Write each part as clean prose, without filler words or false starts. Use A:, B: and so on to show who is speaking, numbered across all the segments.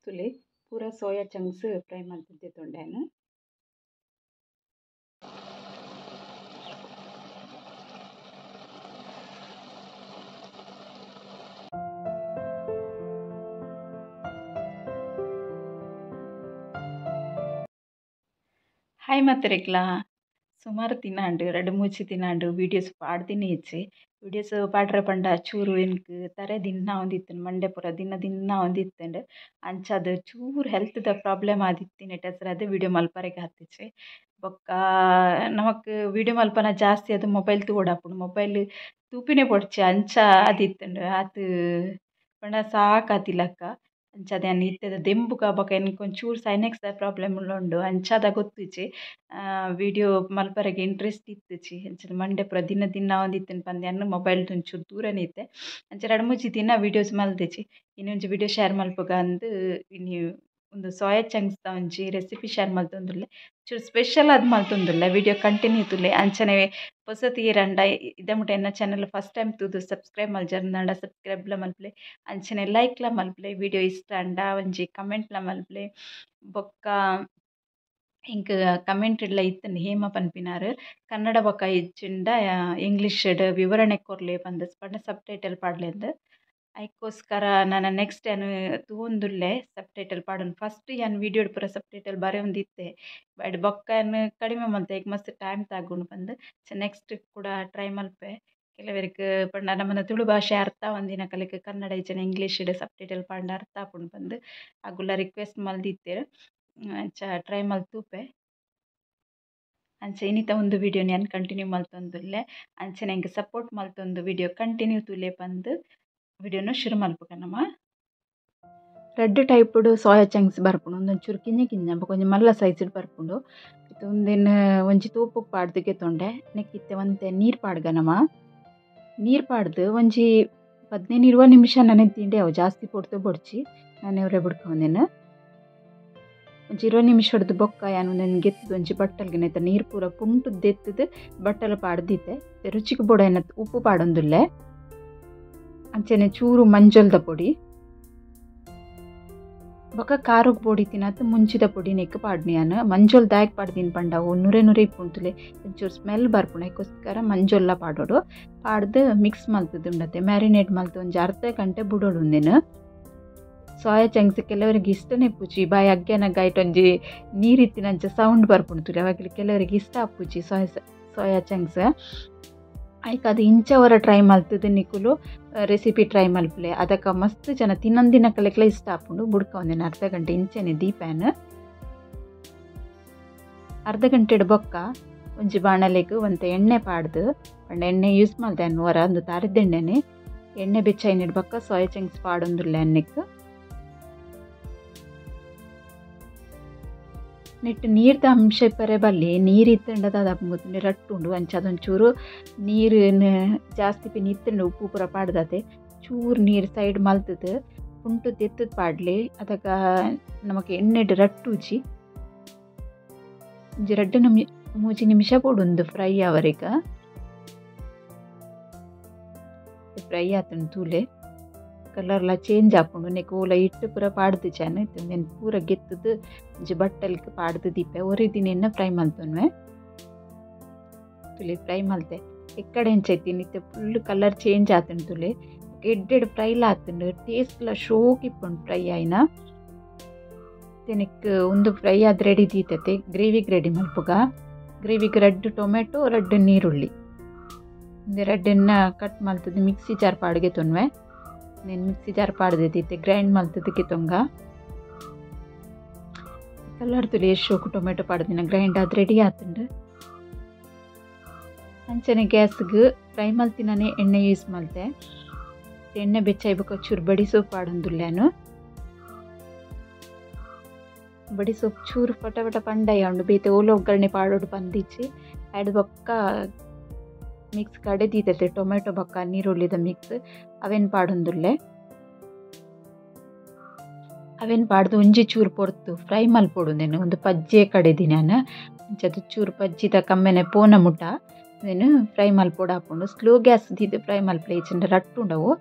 A: ತುಲೆ ಪೂರ soya chunks fry ಮಲ್ತುದು ತೊಂಡೆನು. Hi ಮಾತರೆಕ್ಲಾ ಸುಮಾರು ತಿನ್ನಾಂಡು ರಡ್ಡು ಮೂಜಿ ತಿನ್ನಾಂಡು ವೀಡಿಯೋಸ್ ಪಾಡ್ದಿನಿ ಇಜ್ಜಿ. ವೀಡಿಯೋಸ್ ಪಾಡ್ರೆ ಪಂಡ ಚೂರು ಎನ್ಕ್ ತರೆ ದಿನ್ನ ಒಂದಿತ್ತುಂಡು, ಮಂಡೆ ಪೂರ ದಿನ ದಿನ್ನ ಒಂದಿತ್ತುಂಡು. ಅಂಚಾದ್ ಚೂರು ಹೆಲ್ತ್ದ ಪ್ರಾಬ್ಲಮ್ ಆದಿತ್ತಿನೆಟ್ ಹೆಸರಾದ್ ವೀಡಿಯೋ ಮಲ್ಪರೆಗ್ ಆತಿಜಿ. ಬೊಕ್ಕ ನಮಕ್ ವೀಡಿಯೋ ಮಲ್ಪನ ಜಾಸ್ತಿ ಅದು ಮೊಬೈಲ್ ತೂವೊಡಾಪುಂಡು, ಮೊಬೈಲ್ ತೂಪಿನೇ ಬೊಡ್ಚಿ ಅಂಚ ಆದಿತ್ತುಂಡು. ಆತ್ ಪಂಡ ಸಾಕಾತಿಲಕ್ಕ. ಅಂಚಾದ್ ಯಾನ್ ಇತ್ತೆದ ದೆಂಬುಗ ಬೊಕ್ಕ ಎನ್ಕ್ ಒಂಚೂರು ಸೈನೆಕ್ಸ್ದ ಪ್ರಾಬ್ಲಮ್ ಉಂಡು, ಅಂಚಾದ ಗೊತ್ತುಜಿ ವೀಡಿಯೋ ಮಲ್ಪರೆಗ್ ಇಂಟ್ರೆಸ್ಟ್ ಇತ್ತುಜಿ. ಅಂಚನೆ ಮಂಡೆ ಪೂರ ದಿನ ದಿನ ಒಂದಿತ್ತುಂಡು ಪಂದ್ ಯಾನ್ ಮೊಬೈಲ್ ಒಂಚೂರು ದೂರನೇ ಇತ್ತೆ. ಅಂಚ ರಡ್ಡ್ ಮೂಜಿ ದಿನ ವೀಡಿಯೋಸ್ ಮಲ್ದಿಜಿ. ಇನಿ ಒಂಜಿ ವೀಡಿಯೋ ಶೇರ್ ಮಲ್ಪುಗ ಅಂದ್ ಇನಿ ಒಂದು ಸೋಯಾ ಚಂಕ್ಸ್ದ ಒಂಜಿ ರೆಸಿಪಿ ಶೇರ್ ಮಲ್ತೊಂದುಲ್ಲೆ, ಚೂರು ಸ್ಪೆಷಲ್ ಆದ್ ಮಲ್ತೊಂದುಲ್ಲೆ. Video continue ತುಲೆ. ಅಂಚನೆ ಪೊಸತ್ ಏರಂಡ ಇದ ಮುಟ ಎನ್ನ channel first time ತೂದು ಸಬ್ಸ್ಕ್ರೈಬ್ ಮಲ್ಜರ್ಂಡ ಸಬ್ಸ್ಕ್ರೈಬ್ಲ ಮಲ್ಪುಲೆ, ಅಂಚನೆ ಲೈಕ್ಲ ಮಲ್ಪುಲೆ, ವೀಡಿಯೋ ಇಷ್ಟ ಅಂಡ ಒಂಜಿ ಕಮೆಂಟ್ಲ ಮಲ್ಪುಲೆ. ಬೊಕ್ಕ ಇಂಕ್ ಕಮೆಂಟ್ ಇಡ್ಲ ಇತ್ತುಂಡು ಹೇಮ ಪನ್ಪಿನಾರ್ ಕನ್ನಡ ಬೊಕ್ಕ ಇಜ್ಜಿಂಡ ಇಂಗ್ಲೀಷ್ ವಿವರಣೆ ಕೊರ್ಲೆ ಪಂದ್ ಪಂಡ ಸಬ್ ಟೈಟಲ್ ಪಾಡ್ಲೆಂದ್. ಐಕ್ಕೋಸ್ಕರ ನಾನು ನೆಕ್ಸ್ಟ್ ಯಾನ್ ತೂವೊಂದುಲ್ಲೆ ಸಬ್ ಟೈಟಲ್ ಪಾಡೊಂದು. ಫಸ್ಟ್ ಯಾನ್ ವೀಡಿಯೋಡ್ ಪೂರ ಸಬ್ ಟೈಟಲ್ ಬರೆಯೊಂದಿತ್ತೆ, ಬಟ್ ಬೊಕ್ಕ ಯಾನ್ ಕಡಿಮೆ ಮಲ್ತೆ, ಈಗ ಮಸ್ತ್ ಟೈಮ್ ತಾಗುಂಡು ಪಂದ್. ನೆಕ್ಸ್ಟ್ ಕೂಡ ಟ್ರೈ ಮಲ್ಪೆ. ಕೆಲವರಿಗೆ ಪಂಡ ನಮ್ಮನ ತುಳು ಭಾಷೆ ಅರ್ಥ ಆವಂದಿನಕಲೆಗ್ ಕನ್ನಡ ಇಜ್ಜಂಡ ಇಂಗ್ಲೀಷ್ ಸಬ್ ಟೈಟಲ್ ಪಾಡ್ಂಡ ಅರ್ಥ ಆಪುಂಡು ಪಂದ್ ಅಗುಲ ರಿಕ್ವೆಸ್ಟ್ ಮಲ್ದಿತ್ತೆರ್. ಅಂಚ ಟ್ರೈ ಮಲ್ತೂಪೆ. ಅಂಚ ಇನಿತ ಒಂದು ವೀಡಿಯೋನ ಯಾನ್ ಕಂಟಿನ್ಯೂ ಮಲ್ತೊಂದುಲ್ಲೆ. ಅಂಚನೆ ಎಂಕ್ ಸಪೋರ್ಟ್ ಮಲ್ತೊಂದು ವೀಡಿಯೋ ಕಂಟಿನ್ಯೂ ತೂಲೆ ಪಂದ್ ವಿಡಿಯೋನ ಶುರು ಮಲ್ಪುಗ ನಮ. Red typed soya chunks ಬರ್ಪುಂಡು, ಒಂದೊಂಚೂರು ಕಿಂಜ ಕಿಂಜ ಬೊಕ ಒಂಜಿ ಮಲ್ಲ ಸೈಜ್ಡ್ ಬರ್ಪುಂಡು. ಉಂದೆನ್ ಒಂಜಿ ತೋಪುಗ್ ಪಾಡ್ದ್ ಗೆತೊಂಡೆ. ನೆಕ್ಕ್ ಇತ್ತೆ ಒಂತೆ ನೀರ್ ಪಾಡ್ಗ ನಮ. ನೀರ್ ಪಾಡ್ದ್ ಒಂಜಿ 15 20 ನಿಮಿಷ ನನೆದಿಂಡೆ ಅವು ಜಾಸ್ತಿ ಪೊರ್ತು ಬೊಡ್ಚಿ ನನೆವರೆ ಬುಡ್ಕ ಉಂದೆನ್. ಒಂಜಿ 20 ನಿಮಿಷಡ್ದು ಬೊಕ್ಕ ಯಾನ್ ಉಂದೆನ್ ಗೆತ್ತುದು ಒಂಜಿ ಬಟ್ಟಲ್ಗೆ ನೆತ್ತ ನೀರ್ ಪೂರ ಪುಂಟುದು ದೆತ್ತುದು ಬಟ್ಟಲ್ ಪಾಡ್ದಿತ್ತೆ. ರುಚಿಗ್ ಬೋಡಾಯಿನ ಉಪ್ಪು ಪಾಡೊಂದುಲ್ಲೆ. ಅಂಚನೆ ಚೂರು ಮಂಜಲ್ದ ಪೊಡಿ ಬೊಕ್ಕ ಖಾರಗ್ ಪೊಡಿ ತಿನ್ನತ್ ಮುಂಚಿದ ಪೊಡಿ ನೆಕ್ ಪಾಡ್ನಿ ಯಾನ್. ಮಂಜೊಲ್ ದಾಯಕ್ ಪಾಡ್ದಿನ ಪಂಡ ಅವು ನುರೆ ನುರೆ ಇಪ್ಪುಂಡು, ಒಂಚೂರು ಸ್ಮೆಲ್ ಬರ್ಪುಂಡು, ಐಕ್ಕೋಸ್ಕರ ಮಂಜೊಲ್ಲ ಪಾಡೋಡು. ಪಾಡ್ದು ಮಿಕ್ಸ್ ಮಲ್ತುದು ಉಂಡತೆ ಮ್ಯಾರಿನೇಟ್ ಮಲ್ತು ಒಂಜಿ ಅರ್ಧ ಗಂಟೆ ಬುಡೋಡು ಉಂದೆನ್. ಸೋಯಾ ಚಂಕ್ಸ್ ಕೆಲವರಿಗೆ ಇಷ್ಟನೇ ಇಪ್ಪುಜಿ, ಬಾಯಿ ಅಗ್ಗನಗ ಐಟ್ ಒಂಜಿ ನೀರ್ ಇತ್ತಿನಂಚ ಸೌಂಡ್ ಬರ್ಪುಂಡು, ಅವಾಗ ಕೆಲವರಿಗೆ ಇಷ್ಟ ಆಪುಜಿ ಸೋಯಾ ಚಂಕ್ಸ್. ಐಕ್ ಅದು ಇಂಚವರ ಟ್ರೈ ಮಲ್ತುದು ನಿಕುಲು ರೆಸಿಪಿ ಟ್ರೈ ಮಲ್ಪುಲೆ. ಅದಕ್ಕ ಮಸ್ತ್ ಜನ ತಿನ್ನಂದಿನಕಲೆಗ್ಲ ಇಷ್ಟ ಆಪುಂಡು. ಬುಡ್ಕ ಒಂದಿನ ಅರ್ಧ ಗಂಟೆ ಇಂಚನೆ ದೀಪೇನ್. ಅರ್ಧ ಗಂಟೆಡ್ ಬೊಕ್ಕ ಒಂಜಿ ಬಾಣಲೆಗ್ ಒಂತೆ ಎಣ್ಣೆ ಪಾಡ್ದು, ಪಂಡ ಎಣ್ಣೆ ಯೂಸ್ ಮಲ್ತೆ ಯಾನ್ ಒರ ಒಂದು ತಾರಿದೆಣ್ಣೆನೆ. ಎಣ್ಣೆ ಬೆಚ್ಚ ಬೊಕ್ಕ ಸೋಯಾ ಚಂಕ್ಸ್ ಪಾಡೊಂದುಲ್ಲೆ ಎಣ್ಣೆಕ್. ನೆಟ್ ನೀರ್ದ ಅಂಶ ಇಪ್ಪರೆ ಬಲ್ಲಿ, ನೀರು ಇತ್ತುಂಡ ಅದು ಗೊತ್ತುಂಡು ರಟ್ಟುಂಡು. ಅಂಚ ಅದೊಂಚೂರು ನೀರು ಜಾಸ್ತಿ ಪಿನ್ ಇತ್ತುಂಡು ಉಪ್ಪು ಪೂರ ಪಾಡ್ದತೆ ಚೂರು ನೀರು ಸೈಡ್ ಮಲ್ತುದು ಪುಂಟು ದೆತ್ತುದು ಪಾಡ್ಲಿ. ಅದಕ್ಕ ನಮಕ್ ಎಣ್ಣೆಡ್ ರಟ್ಟುಜಿ. ಒಂಜಿ 2 3 ನಿಮಿಷ ಬೋಡುಂದು ಫ್ರೈ ಆವರೆಗ. ಫ್ರೈ ಆತುಂಡು ತೂಲೆ ಕಲರ್ಲ ಚೇಂಜ್ ಆಪುಂಡು. ನೆಕ್ ಓಲ ಇಟ್ಟು ಪೂರ ಪಾಡ್ದು ಜಾನ್ ಉಂದೆನ್ ಪೂರ ಗೆತ್ತುದು ಒಂಜಿ ಬಟ್ಟಲ್ಗ್ ಪಾಡ್ದು ದೀಪೆ. ಒರಿ ದಿನ ಫ್ರೈ ಮಲ್ತೊನ್ವೆ ತುಲೆ. ಫ್ರೈ ಮಲ್ತೆ ಎಕ್ಕಡೆ ಎಂಚ ಇತ್ತೀನಿ ಇತ್ತೆ full colour change ಆತುಂಡು ತುಲೆ. ಎಡ್ಡೆಡ್ ಫ್ರೈಲ ಆತುಂಡು, ಟೇಸ್ಟ್ಲ ಶೋಕ್ ಇಪ್ಪುಂಡು ಫ್ರೈ ಆಯಿನ. ನೆಕ್ ಉಂದು ಫ್ರೈ ಆದ್ ರೆಡಿ ದೀತತೆ. ಗ್ರೇವಿಗ್ ರೆಡಿ ಮಲ್ಪುಗ. ಗ್ರೇವಿಗ್ 2 ಟೊಮೆಟೊ 2 ನೀರುಳ್ಳಿ ಉಂದು ರಡ್ಡೆನ್ನ ಕಟ್ ಮಲ್ತುದು ಮಿಕ್ಸಿ ಜಾರ್ ಪಾಡ್ಗೆ ತೊನ್ವೆ. నేను ಮಿಕ್ಸಿ ಜಾರ್ ಪಾಡ್ದಿತ್ತೆ ಗ್ರೈಂಡ್ ಮಲ್ತದಕ್ಕೆ ತೊಂಗ. ಕಲರ್ ತುಲಿ ಶೋಕು ಟೊಮೆಟೊ ಪಾಡ್ದಿನ ಗ್ರೈಂಡ್ ಆದ್ ರೆಡಿ ಆತುಂಡು. ಅಂಚನೆ ಗ್ಯಾಸ್ಗ್ ಫ್ರೈ ಮಲ್ತಿನನೆ ಎಣ್ಣೆ ಯೂಸ್ ಮಲ್ತೆ. ಎಣ್ಣೆ ಬೆಚ್ಚ ಬೊಕ್ಕ ಚೂರು ಬಡಿ ಸೊಪ್ಪು ಪಾಡೊಂದುಲ್ಲೆ ಯಾನು. ಬಡಿ ಸೊಪ್ಪು ಚೂರು ಪಟ ಪಟ ಪಂಡಾಯ ಉಂಡು, ಬೇತೆ ಓಲ ಒಗ್ಗರಣೆ ಪಾಡೋಡು ಬಂದಿಚ್ಚಿ. ಆಯ್ಡ್ ಬೊಕ್ಕ ಮಿಕ್ಸ್ ಕಡೆ ದೀತತೆ ಟೊಮೆಟೊ ಬೊಕ್ಕ ನೀರುಳ್ಳಿದ ಮಿಕ್ಸ್ ಅವೇನ್ ಪಾಡೊಂದುಲ್ಲೆ. ಅವೇನ್ ಪಾಡ್ದು ಒಂಜಿ ಚೂರು ಪೊರ್ತು ಫ್ರೈ ಮಲ್ಪೊಡು ಉಂದೆನ್. ಒಂದು ಪಜ್ಜೆ ಕಡೆ ದಿನಾನ ಅಂಚದ ಚೂರು ಪಜ್ಜಿದ ಕಮ್ಮೆನೆ ಪೋನ ಮುಟ ಉಂದೆನ್ ಫ್ರೈ ಮಲ್ಪೊಡು ಆಪುಂಡು. ಸ್ಲೋ ಗ್ಯಾಸ್ ದೀದ್ ಫ್ರೈ ಮಲ್ಪುಲೆ, ಇಜ್ಜಿಂಡ ರಟ್ಟುಂಡವು.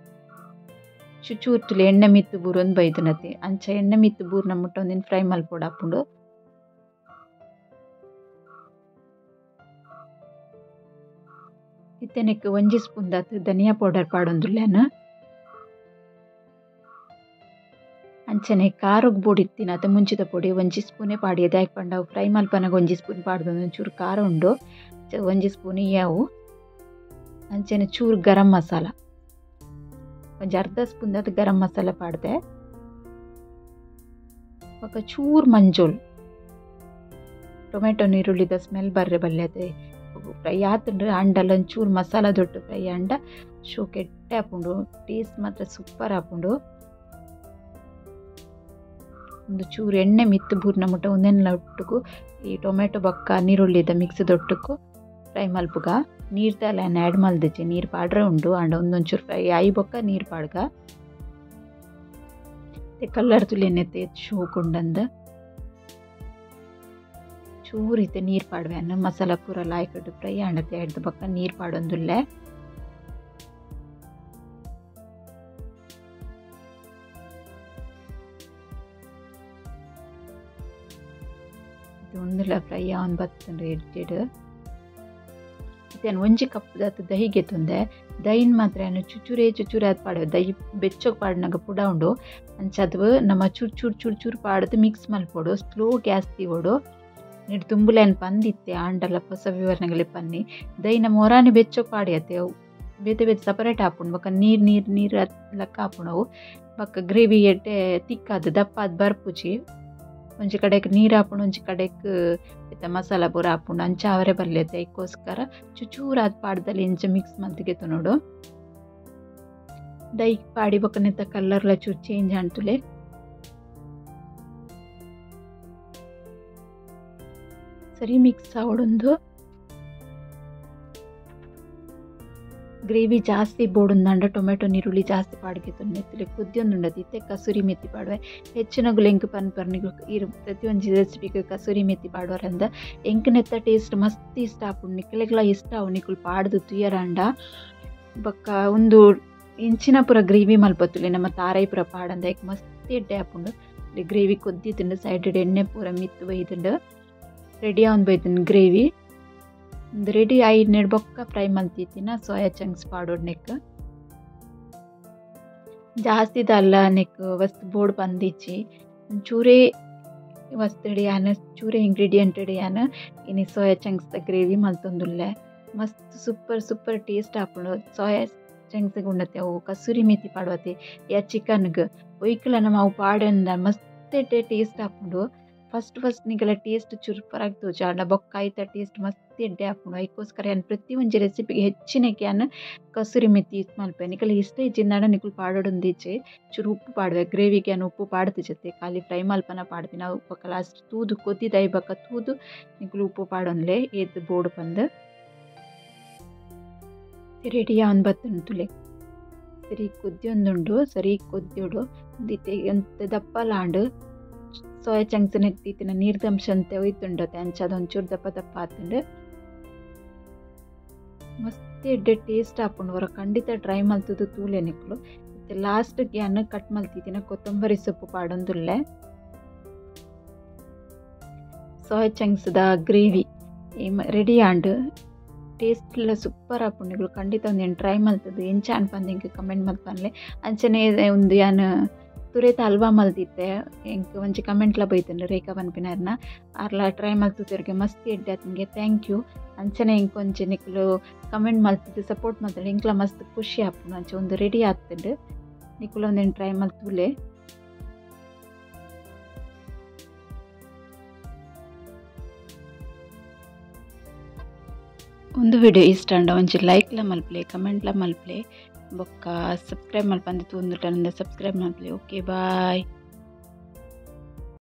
A: ಚುಚೂರ್ತುಲೆ ಎಣ್ಣೆ ಮಿತ್ತು ಬೂರೊಂದು ಬೈದನತೆ ಅಂಚ ಎಣ್ಣೆ ಮಿತ್ತು ಬೂರ್ನ ಮುಟ್ಟ ಒಂದಿನ ಫ್ರೈ ಮಲ್ಪೊಡಾಪುಂಡು. ಇತ್ತೆನೆಕ್ ಒಂಜಿ ಸ್ಪೂನ್ ದಾತ್ ಧನಿಯಾ ಪೌಡರ್ ಪಾಡೊಂದುಲ್ಲೆನ್. ಅಂಚನೆ ಖಾರಗ್ ಬೋಡಿತ್ತಿನತ ಮುಂಚಿದ ಪೊಡಿ ಒಂಜಿ ಸ್ಪೂನೇ ಪಾಡಿಯೆ ದಾಯೆ ಪಂಡ ಅವು ಫ್ರೈ ಮಲ್ಪನಗ ಒಂಜಿ ಸ್ಪೂನ್ ಪಾಡ್ದು ಒಂಚೂರು ಖಾರ ಉಂಡು ಒಂಜಿ ಸ್ಪೂನ್ ಯಾವು. ಅಂಚನೆ ಚೂರು ಗರಂ ಮಸಾಲ ಒಂಜಿ ಅರ್ಧ ಸ್ಪೂನ್ ದಾತ್ ಗರಂ ಮಸಾಲ ಪಾಡ್ದೆ. ಬೊಕ ಚೂರು ಮಂಜೋಲ್ ಟೊಮೆಟೊ ನೀರುಳ್ಳಿದ ಸ್ಮೆಲ್ ಬರ್ರೆ ಬಲ್ಯತೆ ಫ್ರೈ ಆತುಂಡು ಅಂಡಲ ಒಂಚೂರು ಮಸಾಲ ದೊಡ್ಡ ಫ್ರೈ ಅಂಡ ಶೋಕ್ ಎಡ್ಡೆ ಆಪುಂಡು ಟೇಸ್ಟ್ ಮಾತ್ರ ಸೂಪರ್ ಆಪುಂಡು. ಒಂದು ಚೂರು ಎಣ್ಣೆ ಮಿತ್ತು ಬೂರ್ನ ಮುಟ್ಟ ಒಂದೆಲ್ಲ ಒಟ್ಟುಗು ಈ ಟೊಮೆಟೊ ಬೊಕ್ಕ ನೀರುಳ್ಳಿದ ಮಿಕ್ಸ್ ದೊಟ್ಟುಗು ಫ್ರೈ ಮಲ್ಪುಗ. ನೀರು ತಲೆ ಆ್ಯಡ್ ಮಲ್ದಿಜ್ಜಿ ನೀರು ಪಾಡ್ರೆ ಉಂಡು ಅಂಡ ಒಂದೊಂಚೂರು ಫ್ರೈ ಆಯಿ ಬೊಕ್ಕ ನೀರು ಪಾಡ್ಗ. ಕಲ್ಲರ್ ತುಲೆನೆತ್ತೆ ಶೋಕ್ ಉಂಡಂದು ಚೂರು ಇತ್ತೆ ನೀರು ಪಾಡ್ವೆ ಮಸಾಲ ಪೂರ ಲಾಯ್ಕಟ್ಟು ಫ್ರೈ ಆಂಡತೆ ಎಡ್ದು ಬೊಕ್ಕ ನೀರು ಪಾಡೊಂದುಲ್ಲೆ. ಒಂದುಲ ಫ್ರೈ ಆನ್ ಬತ್ತುಂಡು ಎಡ್ಡೆಡ್. ಇತ್ತೆ ಒಂಜಿ ಕಪ್ ದಾತ್ ದಹಿ ಗೆತ್ತುಂದೆ ದಹಿನ್ ಮಾತ್ರ ಚುಚುರೇ ಚುಚುರೆ ಅದು ಪಾಡುವೆ ದಹಿ ಬೆಚ್ಚಗೆ ಪಾಡಿನಾಗ ಪುಡ ಉಂಡು ಅಂಚ ಅದು ನಮ್ಮ ಚೂರು ಚೂರು ಚೂರು ಚೂರು ಪಾಡ್ದು ಮಿಕ್ಸ್ ಮಲ್ಪೊಡು. ಸ್ಲೋ ಗ್ಯಾಸ್ ದೀವೊಡು ನೀರು ತುಂಬುಲೇನು ಪಂದಿತ್ತೆ ಆಂಡಲ ಹೊಸ ವಿವರಣೆಗಳು ಪನ್ನಿ ದಹಿ ನಮ್ಮ ಹೊರಾನಿ ಬೆಚ್ಚಗೆ ಪಾಡಿಯತ್ತೆ ಅವು ಬೇತೆ ಬೇತೆ ಸಪರೇಟ್ ಆಪುಂಡು ಬೊಕ್ಕ ನೀರು ನೀರು ನೀರು ಲೆಕ್ಕ ಆಪುಂಡು ಅವು ಬೊಕ್ಕ ಗ್ರೇವಿ ಎಡ್ಡೆ ತಿಕ್ಕಾದು ದಪ್ಪ ಅದು ಬರ್ಪುಜಿ. ಒಂಜಿ ಕಡೆಗೆ ನೀರು ಆಪುಂಡು ಒಂಜಿ ಕಡೆಗೆ ಇತ್ತ ಮಸಾಲ ಪೂರ ಆಪುಂಡು ಅಂಚ ಅವರೇ ಬರ್ಲೈತೆ. ಅದಕ್ಕೋಸ್ಕರ ಚುಚೂರು ಅದು ಪಾಡ್ದಲ್ಲಿ ಇಂಚ ಮಿಕ್ಸ್ ಮಲ್ತಿಗೆತ್ತು ನೋಡು. ದೈ ಪಾಡಿ ಬೊಕ್ಕನೆತ್ತ ಕಲ್ಲರ್ಲ ಚೂರು ಚೇಂಜ್ ಆಂತುಲೆ. ಸರಿ ಮಿಕ್ಸ್ ಆವಡೊಂದು ಗ್ರೇವಿ ಜಾಸ್ತಿ ಬೋಡುಂದಂಡ ಟೊಮೆಟೊ ನೀರುಳ್ಳಿ ಜಾಸ್ತಿ ಪಾಡ್ಗೆತ್ತು ನೆತ್ತಲೆ ಕುದ್ಯೊಂದುಂಡದು ಇತ್ತೆ ಕಸೂರಿ ಮೆತ್ತಿ ಪಾಡುವೆ ಹೆಚ್ಚಿನಗುಲು ಎಂಕ್ ಪನ್ಪರ್ನಿಗು ಇರು ಪ್ರತಿಯೊಂಜಿ ರೆಸಿಪಿಗೆ ಕಸೂರಿ ಮೆತ್ತಿ ಪಾಡುವರಂದ ಎಂಕ್ ನೆತ್ತ ಟೇಸ್ಟ್ ಮಸ್ತ್ ಇಷ್ಟ ಆಪುಂಡು ನಿಕ್ಲೆಗ್ಲ ಇಷ್ಟ ಅವು ನಿಕುಲು ಪಾಡ್ದು ತುಯರಾಂಡ. ಬೊಕ್ಕ ಒಂದು ಇಂಚಿನ ಪೂರ ಗ್ರೇವಿ ಮಲ್ಪತ್ತುಲೆ ನಮ್ಮ ತಾರೈ ಪೂರ ಪಾಡಂದ ಎಕ್ ಮಸ್ತ್ ಎಡ್ಡೆ ಆಪುಂಡು. ಗ್ರೇವಿ ಕೊದ್ದಿತ್ತುಂಡು ಸೈಡ್ ಎಣ್ಣೆ ಪೂರ ಮಿತ್ತು ಬೈದುಂಡು ರೆಡಿ ಆವೊಂದು ಬೈದುಂಡು ಗ್ರೇವಿ. ರೆಡಿ ಆಯಿ ಬೊಕ್ಕ ಫ್ರೈ ಮಲ್ತಿತ್ತಿನ ಸೋಯಾ ಚಂಕ್ಸ್ ಪಾಡೋಡು ನೆಕ್ ಜಾಸ್ತಿ ದಲ್ಲ ನೆಕ್ ವಸ್ತು ಬೋರ್ಡ್ ಬಂದಿಚ್ಚಿ ಚೂರೇ ವಸ್ತು ಯಾನ ಚೂರೇ ಇಂಗ್ರೀಡಿಯೆಂಟ್ ಯಾನ ಇನಿ soya chunks gravy ಮಲ್ತೊಂದುಲ್ಲೆ ಮಸ್ತ್ super super taste ಆಪುಂಡು. ಸೋಯಾ ಚಂಕ್ಸ್ ಉಂಡತೆ ಅವು ಕಸೂರಿ ಮೆಥಿ ಪಾಡುವತೆ ಯಾ ಚಿಕನ್ಗೆ ಒಯ್ಕಲ ನಮ್ಮ ಅವು ಪಾಡಂದ ಮಸ್ತ್ ಎಡ್ಡೆ ಟೇಸ್ಟ್ ಆಪುಂಡು. ಫಸ್ಟ್ ಫಸ್ಟ್ ನಿಗಲ ಟೇಸ್ಟ್ ಚುರುಪರಾಗಿ ತೋಜಾಂಡ ಬೊಕ್ಕ ಐತ ಟೇಸ್ಟ್ ಮಸ್ತ್ ಎಡ್ಡೆ ಆಪುಂಡು. ಅದಕ್ಕೋಸ್ಕರ ಯಾನ್ ಪ್ರತಿ ಒಂಜಿ ರೆಸಿಪಿಗೆ ಹೆಚ್ಚಿನಕ್ಕೆ ಯಾನ್ ಕಸೂರಿ ಮೆಥಿ ಯೂಸ್ ಮಲ್ಪೆ. ನಿಕಲ ಇಷ್ಟ ಇಜ್ಜಿಂದಾಂಡ ನಿಕುಲು ಪಾಡೊಡೊಂದಿಜ್ಜಿ ಚೂರು ಉಪ್ಪು ಪಾಡುವೆ ಗ್ರೇವಿಗೆ ಯಾನ್ ಉಪ್ಪು ಪಾಡ್ದು ಜೊತೆ ಖಾಲಿ ಫ್ರೈ ಮಲ್ಪನ ಪಾಡ್ದಿನ ಅವು ಬೊಕ್ಕ ಲಾಸ್ಟ್ ತೂದು ಕೊದ್ದಿದೈ ಬೊಕ್ಕ ತೂದು ನಿಕುಲು ಉಪ್ಪು ಪಾಡೊಂದ್ಲೆ ಏತ್ ಬೋಡು ಪಂದ್ ರೆಡಿ ಆವೊಂದು ಬತ್ತುಂಡು ತುಲೆ. ಸರಿ ಕೊದ್ಯೊಂದುಂಡು ಸರಿ ಕೊದ್ಯೋಡು ಒಂದಿತ್ತೆ ಒಂತೆ ದಪ್ಪಲಾಂಡು ಸೋಯಾ ಚಂಕ್ಸ್ ನೆತ್ತಿತ್ತಿನ ನೀರ್ದಂಶ ಅಂತೆ ಒಯ್ತುಂಡತೆ ಅಂಚ ಅದೊಂಚೂರು ದಪ್ಪ ದಪ್ಪ ಆತುಂಡು ಮಸ್ತ್ ಎಡ್ಡೆ ಟೇಸ್ಟ್ ಆಪುಂಡು. ಹೊರ ಖಂಡಿತ ಟ್ರೈ ಮಲ್ತುದು ತೂಲೆ ನಿಕ್ಲು. ಇತ್ತೆ ಲಾಸ್ಟ್ಗೆ ಯಾನ್ ಕಟ್ ಮಲ್ತಿತ್ತಿನ ಕೊತ್ತಂಬರಿ ಸೊಪ್ಪು ಪಾಡೊಂದುಲ್ಲೆ. ಸೋಯಾ ಚಂಕ್ಸ್ದ ಗ್ರೇವಿ ರೆಡಿ ಆಂಡ್ ಟೇಸ್ಟ್ ಎಲ್ಲ ಸೂಪರ್ ಆಪುಂಡು. ನಿಕುಲು ಖಂಡಿತ ಒಂದೇನು ಟ್ರೈ ಮಲ್ತುದು ಎಂಚ ಅನ್ಪಂದು ಎಂಕ್ ಕಮೆಂಟ್ ಮಲ್ಪನ್ಲೆ. ಅಂಚನೆ ಒಂದು ಯಾನ್ ತುರೇತ ಹಲ್ವಾ ಮಲ್ತಿತ್ತೆ ಎಂಕ್ ಒಂಜಿ ಕಮೆಂಟ್ಲ ಬೈತುಂಡು ರೇಖಾ ಪನ್ಪಿನಾರ್ನ ಆರ್ಲ ಟ್ರೈ ಮಲ್ತುತೆರ್ಗೆ ಮಸ್ತ್ ಎಡ್ಡೆ ಆತುಂಗೆ thank you. ಅಂಚನೆ ಎಂಕ್ ಒಂಜಿ ನಿಕುಲು ಕಮೆಂಟ್ ಮಲ್ತಿದ್ದು ಸಪೋರ್ಟ್ ಮಲ್ತುಂಡು ಎಂಕ್ಲ ಮಸ್ತ್ ಖುಷಿ ಆಪುಂಡು. ಅಂಚ ಒಂದು ರೆಡಿ ಆತುಂಡು ನಿಕುಲು ಒಂದೇನು ಟ್ರೈ ಮಲ್ತುಲೆ. ಒಂದು ವಿಡಿಯೋ ಇಷ್ಟ ಅಂಡ ಒಂಜಿ ಲೈಕ್ಲ ಮಲ್ಪಲೆ ಕಮೆಂಟ್ಲ ಮಲ್ಪಲೆ ಬೊಕ್ಕ ಸಬ್ಸ್ಕ್ರೈಬ್ ಮಲ್ಪಂದು ತೂಂದುಂಡ ಸಬ್ಸ್ಕ್ರೈಬ್ ಮಲ್ಪಲೆ. Okay bye.